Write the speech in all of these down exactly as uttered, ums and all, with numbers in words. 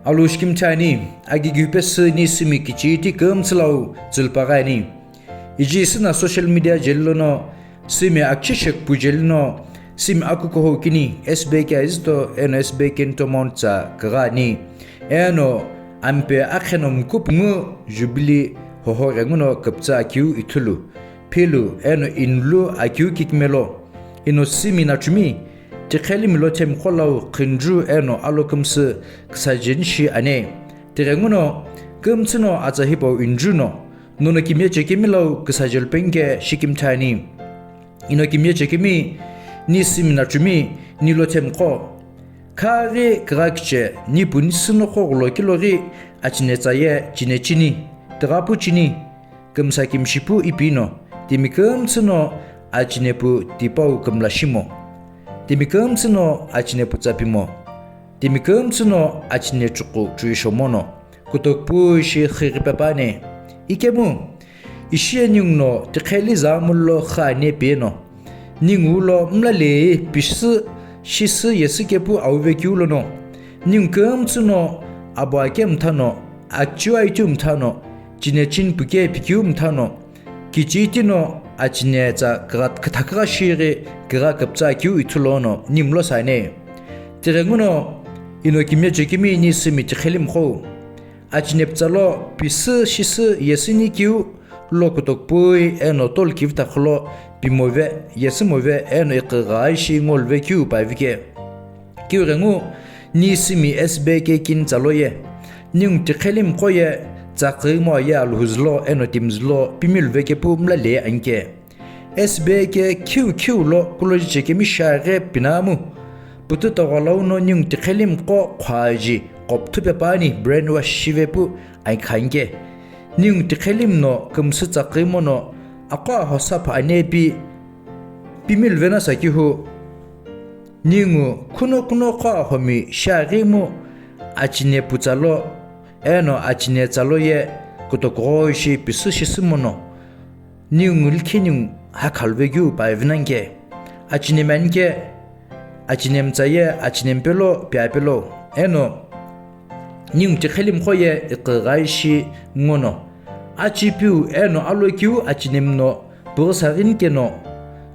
Alu shikimthi ani, agigipesü ni simi kichiti kümtsülau tsülpaghi ani. Iji süna social media jeli lono, simi akchi shekpu jeli no, simi akukuhou kini, S B K Izito, eno S B K Ntomon tsa kagha ani. Eno, ampe akheno mkupungu, Jubilee hoho ghenguno küpütsa akiu ithulu. Philu, eno inlu akiu kikimelo. Ino simi nachumi, tiqhelimi lo themiqo lau qhindru eno alo kümsü küsajeni shi ani. Tighenguno, kümtsüno atsa hipau indru no, nono kimiye chekemi lau küsajelu penke shikimthi ani. Ino kimiye chekemi, ni simi nachumi, ni lo themiqo. Khaghi kagha kiche, ni puni sünoqo ghulo kiloghi, achine tsaye, chine chini, tigha pu chini. Kümsa kimshipu ipi no, timi kümtsüno achinepu tipau kümla shimo. Timi kümtsüno achinepu tsapimo. Timi kümtsüno achine chuqu chuishomono. Kutokupu ishi xighi pepane. Ikemu, ishi ninguno tiqheli zamullo khane peno. Ningulo mlale pisü, shisü yesü kepu auve kiulono. Ningu kümtsüno abua ke mthano, akchiu aitu mthano, chine chin puke pikiu mthano, kichitino achine tsa kagha, kthakagha shighi kagha küpütsa kiu ithulono nimlo sane. Tighenguno ino kimiye chekemi ni simi tiqhelimiqo. Achine pütsa lo pisü shisü yesü ni kiu lo kutokupui eno tolkivi takholo pimove, yesümove eno iqigha ishi ngolve kiu paivike. Kiu ghengu, ni simi S B K kini tsalo ye, ningu tiqhelimiqo ye, tsaqimo ye aluhu zülo eno timi zülo pimilve kepu mlale anke. S B K khiu khiu lo kuloji chekemi shiaghi pinamu. Putu togholauno ningu tiqhelimiqo qhoaji qopthu pepani brainwash shivepu aikhanke. Ningu tiqhelimi no kümsü tsaqimo no aqo ahosa pha anepi pimilvena sakihu. Ningu khuno khuno qo ahomi shiaghimu achine pütsa lo eno achine tsalo ye kutokugho ishi pisü shisü mono. Ningu likhi ningu hakhalve kiu paivinanke. Achine manke, achine mtsa ye achine mpelo piapelo. Eno, ningu tiqhelimiqo ye iqigha ishi ngono. Achipiu eno alokiu achine mno püghü saghi nikeno.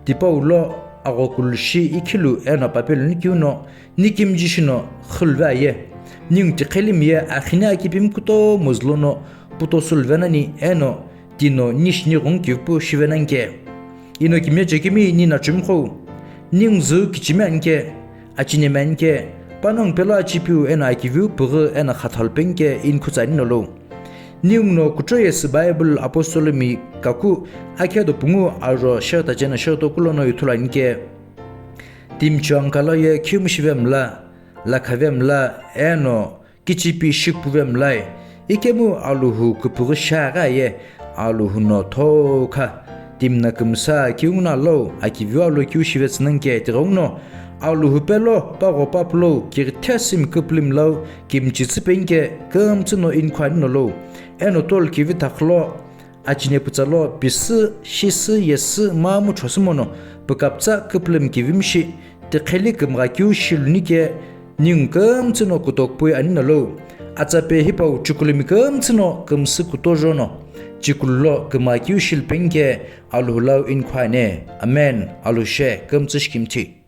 Tipau lo aghokulu shi ikhilu eno papelu nikiu no. Nikimji shino xulve aye, ningu tiqhelimi ye axini akipimi kutomo zülono putosulve nani eno tino nishini ghungu kivipu shive nanke. Ino kimiye chekemi ni nachumiqo, ningu züu kichimi anke, achinemi anke, panongu pelo achipiu eno akiviu püghü eno xathalu penke inikhu tsani nolo. Ningu no kucho yesü Bible apostolomi kaku akhedo pungu aro shirta chena shirto kulono ithulu anike. Timi chuangkalo ye khiumu shive mla, lakhave mla, eno kichipi shikpuve mlai. Ikemu aluhu küpüghü shiaghi aye, aluhu no thokha. Timi na kümsa kiungu na lo, akiviu alo kiu shive tsünanke tighenguno. Aluhu pelo, pagho papulo, kighithi simi küpülimi lau, kimchi tsüpenke, kümtsü no inikhu ani nolo. Eno tolkivi takholo, achine pütsa lo pisü, shisü, yesü, mamu chosü mono, pükapütsa küpülümi kivimshi, tiqheli kümgha kiu shilunike, ningu kümtsü no kutokupui ani nolo. Atsape hipau chukulumi kümtsü no kümsü kutojo no, chikulu lo kümgha kiu shilpenke, aluhu lau inikhu ani. Amen. Aluhu she, kümtsü shikimthi.